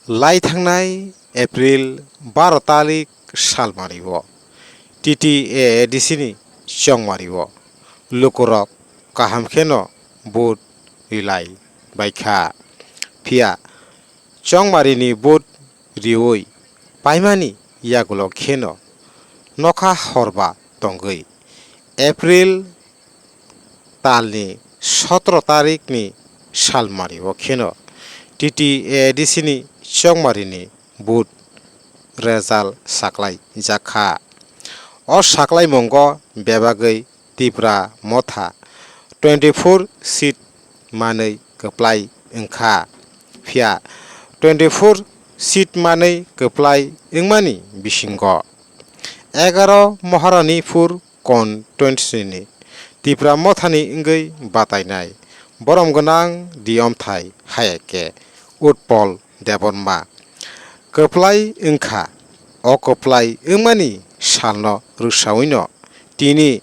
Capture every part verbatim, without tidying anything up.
Lai thangnai April baro tarik salmario T T A A D C ni chongmario lukurok kaham kheno vote rilai baikha. Phiya chongmarini vote riwi paimani yagulo kheno nokha horba tongwi April talni sotro tarikni salmario kheno T T A A D C ni chongmarini vote result saklai jakha. O saklaimungo bebagwi Tipra Motha twenty four seat manwi kwplai wngkha. Phiya twenty four seat manwi kwplai wngmani bisingo egaroh Maharanipur constituency ni Tipra Mothani wngwi batainai borom gwnang Diyomthai hayake Utpol Debbarma kwplai wngkha. O kwplai wngmani salno rwsawino tini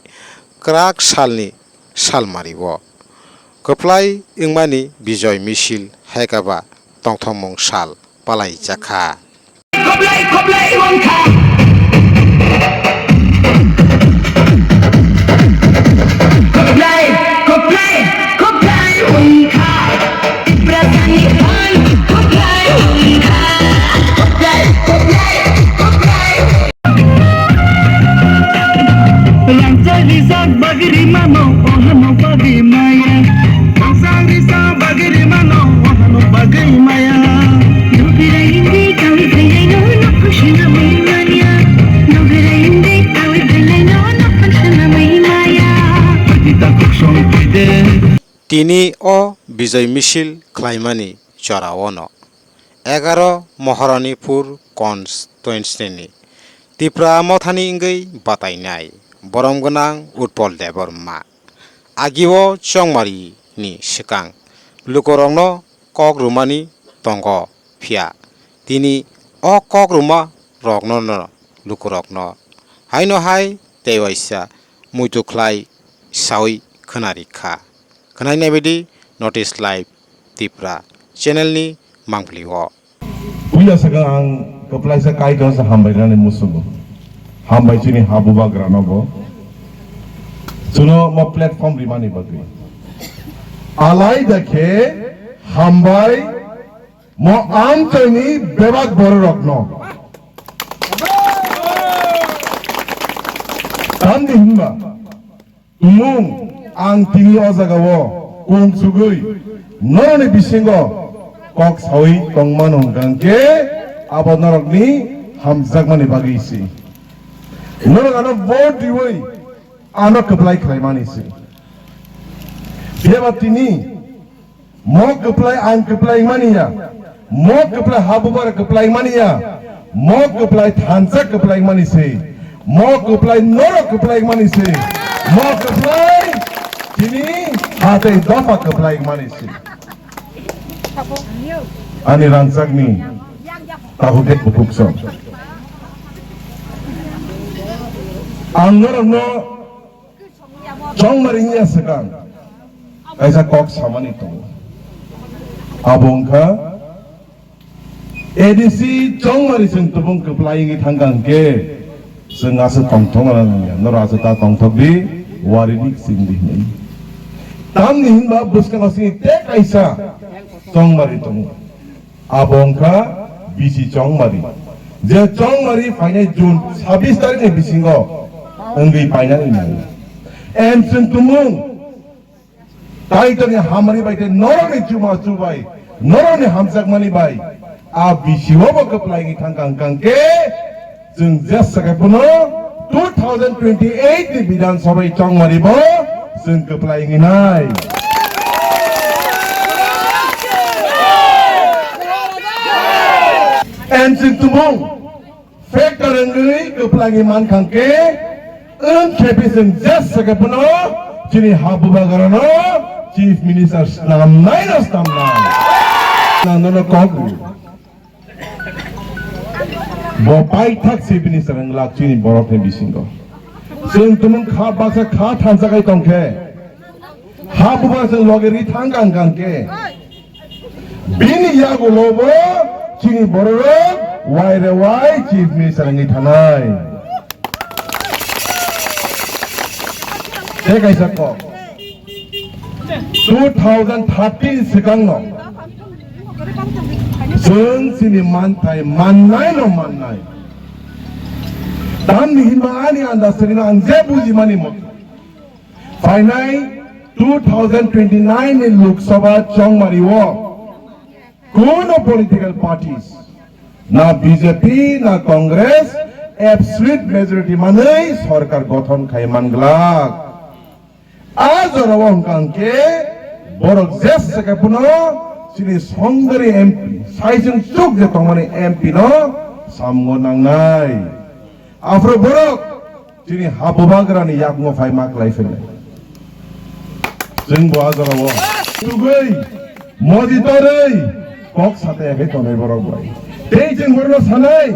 kwrak salni salmario kwplai wngmani Bijoy Misil haikhe ba tongthokmung sal palaijakha. Koplai, koplai, wngkha. Koplai, koplai, koplai, wngkha. Tiprasani hwn, koplai, wngkha. Koplai, koplai, koplai. Rangchak rijak bagwi rimano, o hano bagwi maya. Rangchak rijak bagwi rimano, o hano bagwi maya. Nogwrai wngwi kawi phainaino, nokhor swnamwi manya. Nogwrai wngwi kawi phainaino, nokhor swnamwi maya. Tini o Bijoy Misil khlaimani joraono egaroh Maharanipur constituency ni Tipra Mothani wngwi batainai borom gwnang Utpol Debbarma agio chongmari ni swkang lukurokno kok rwmani tongo, phiya tini o kok rwma rokno no lukurokno haino hai tei waisa muitu khlai sawi khwnarikha. Khwnai naibaidi North East Live Tipra channel ni mangpili o. Puila sakha ang kwplaisa Kaitorno hambai rani musugo. Hambai chini habubagrano bo. Chuno mo platform rimani bagwi. Alai dakhe hambai mo amchaini bebak bororokno. Tamni hinba Tumung ang tini o jagao kung chugwi noroni bisingo kok sawi tongmano hwnkha khe abo norokni hamjakmani bagwi se. Norok ano vote riwi ano kwplai khlaimani se. Phiya ba tini Mo kwplai ang kwplai mani ya. Mo kwplai habubar kwplai mani ya. Mo kwplai thansa kwplai mani se. Mo kwplai norok kwplai mani se. Mo kwplai tini hatai dopha kwplai mani se. Ani rangchakni takhuk khe bukhuk song. Ang norokno Chongmari wngya swkang kaisa kok samani tongo. Abo wngkha A D C Chongmari chwng tubung kwplai wngwi thangkha hwnkhe chwng aswk tongthokna nangya, norok aswk ta tongthok di, wari di, chwng di hwnwi. Tamni hinba bwskango chini tei kaisa Chongmari tongo. Abo wngkha B C Chongmari. Je Chongmari phainai June sabbish tarikh ni bisingo wngwi painani nango. And chwng tumung Kaitorni hamari bai tei norokni chuma chubai, norokni hamjakmani bai a B C o bo kwplai wngwi thangkha hwnkha hwnkhe, Chwng jesa khe phano two thousand twenty-eight ni Bidhan Sabha Chongmari bo chwng kwplai wngwi nai. And chwng tumung factor wngwi kwplai wngwi mankha khe, wng khe phi chwng jesa khe phano chini ha bubagrano Chief Minister snamnai no snamnai. Nang nono kok rw. Bo paithak se bini chwng glak chini borok ni bisingo. Chwng tumung kha baksa kha thansa khai tong khe. Ha bubar chwng loge ri thang kang kang khe. Bini yagulo bo Chini bororok wai re wai chief minister wngwi thanai. Tei kaisa kok. Two thousand thirteen swkangno chwng chini manthai mannai no mannai. Tamni hinba ani andaj tangino ang je bujimani motha. Phainai two thousand twenty-nine ni Lok Sabha chongmari o kuno political parties, na B J P, na Congress, absolute majority manwi sorkar gothon khai manglak. A jorao hwnkha hwnkhe borok jesa khe phano chini songdari M P, saichung chuk je tongmani M P no samungo nangnai. Aphuru borok chini ha bubagrani yakmo phai ma klai phainai. Chwng bo a jorao tugwi, moji torwi, kok sataya khe tonwi borok bai. Tei chwng borokno sanai,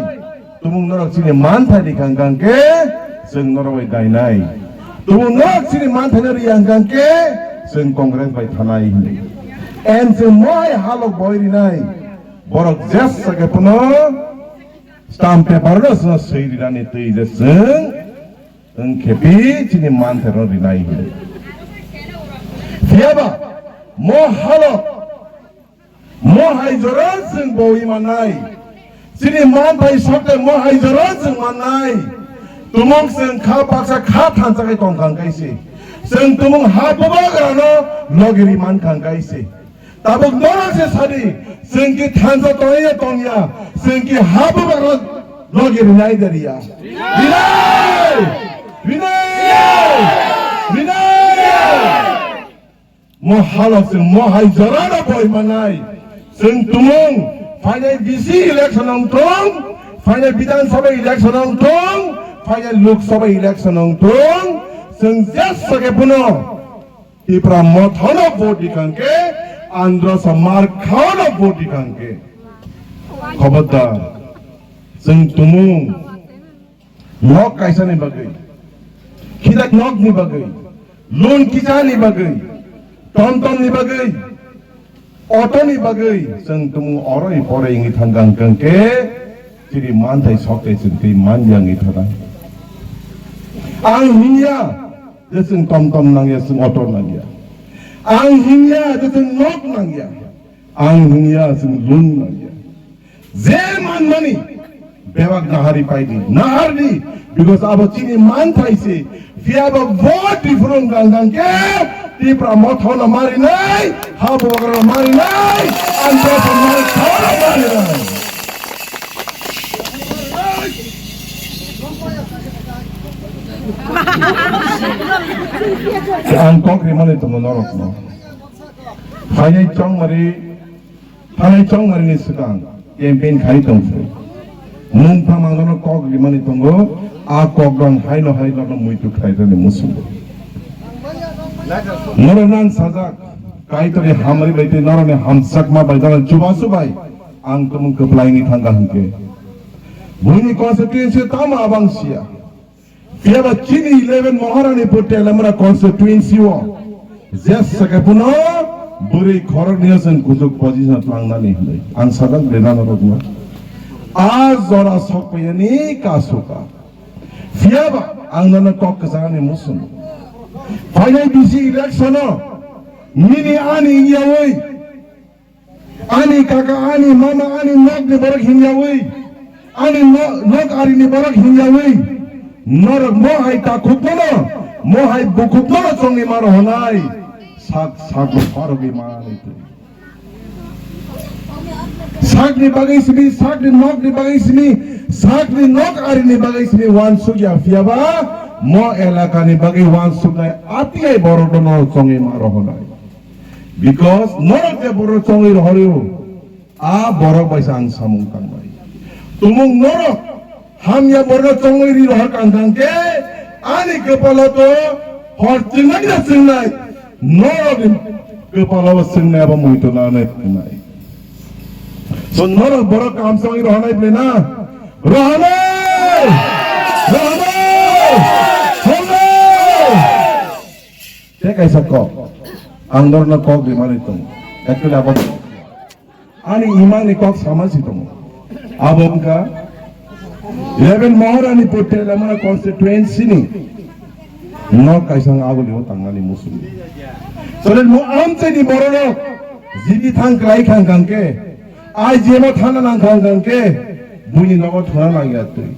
tumung norok chini manthai rikha hwnkha khe chwng norok bai dainai. Tumung norok chini manthai no riya hwnkha khe chwng Congress bai thanai hinwi. And chwng mohai halok boi rinai, borok jesa khe phano stamp paper no chwng swi rinani twi je chwng wng khe pi chini manthai no rinai hinwi. Phiyaba mo halok, mo hai jora chwng boi mannai. Chini manthai sokte mo hai jora chwng mannai. Tumung chwng kha baksa kha thansa khai tong kha hwnkhe se. Chwng tumung ha bubagra no logi ri man kha hwnkhe se. Tabuk norok se sadi, chwng ki thansa tongya tongya, chwng ki ha bubagra logi rinai de riya. Rinai! Rinai! Rinai! Mo halok chwng mo hai jora no boi manai. Chwng tumung, phainai D C election wng thung, phainai Bidhan Sabha election wng thung, phainai Lok Sabha election wng thung, chwng jesa khe phano Tipra Motha no vote di kha hwnkhe, Andhra Samar Khao no vote di kha hwnkhe. Khobardar, chwng tumung, nok kaisa ni bagwi, khidak nok ni bagwi, loan kisa ni bagwi, tom tom ni bagwi, auto ni bagwi, chwng tumung oroi poroi wngwi thang kha hwnkhe, chini manthai sok tei chwng twi man ya wngwi thang kha. Ang hinya, je chwng tom tom nangya, chwng auto nangya. Ang hinya, je chwng nok nangya. Ang hinya, chwng loan nangya. Je manmani bebak nahari paidi, nahardi, because abo chini manthai se, phiyaba vote di phurung gang gang khe, Tipra Motha no marinai, ha bubagra no marinai, Andhra Samar Khao no marinai. Ang kok rimani tongo norokno. Phainai chongmari, phainai chongmari ni swkang campaign khai tong phai. Mung thamang nono kok rimani tongo, a kok rang haino hai nono muitu khlai rani musungo. Norok nang sajak, Kaitorni hamari bai tei norokni hamjakma bai, norok chubachu bai, ang tumung kwplai wngwi thang kha hwnkhe. Buini constituency tamo abang sia. Phiyaba chini eleven Maharani Pur Telamra constituency o jesa khe phano bwrwi khoroknwi o chwng kuchuk position tlangnani hinwi ang sajak de nana rokno. A jora sokphaiyani kasu ka. Phiyaba ang nono kok kwchangni muchung. Phainai bisi election o nini ani wngyawi, ani kaka, ani mama, ani nokni borok hinyawi, ani no-, nok arini borok hinyawi, norok mo hai takhukmano, mo hai bukhukmano chongwi ma rohonai, sak, sak bo pharogwi manani twi. Sakni bagwi simi, sakni nokni bagwi simi, sakni nok arini bagwi simi wansukya phiyaba, mo elakani bagwi wansuknai atiyai borokno norok chongwi ma rohonai. Because norok je borok chongwi rohorio, a borok bai se ang samung tangnai. Tumung norok hamya borok chongwi ri rohor kang kang khe ani kwpalo to hor chingnai na chingnai, norok ni kwpalo bo chingnai abo muitu nanai nai. So norok borok kaham chongwi rohonai ble na? Rohonai! Rohonai! Rohonai! Tei kaisa kok, ang norokno kok rimani tongo. Actually, abo ani imangni kok sama si tongo. Abo wngkha eleven Maharani Patel Lamara constituency ni nok kaisa wng aboni o tangnani muchung. Sole mo amchaini bororok jiti thang klai khang khang khe, I G M o thana nang khang khang khe, buini nogo thuna nang ya twi.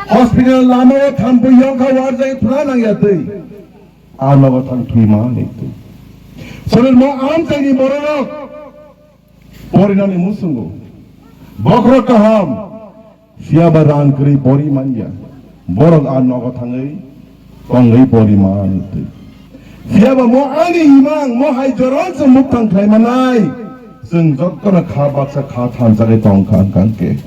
Hospital lama o thanpui yong kha warjai thuna nang ya twi. A nogo thang thwi ma ni twi. Sole mo amchaini bororok porinani muchungo. Bokhorok kaham, phiya ba rang kwrwi pori manya. Borok a nogo thangwi tongwi pori mani twi. Phiya ba mo ani imang, mo hai jorong se muktang khlai manai. Chwng jotono kha baksa kha thanjagwi tong kha hwnkha hwnkhe.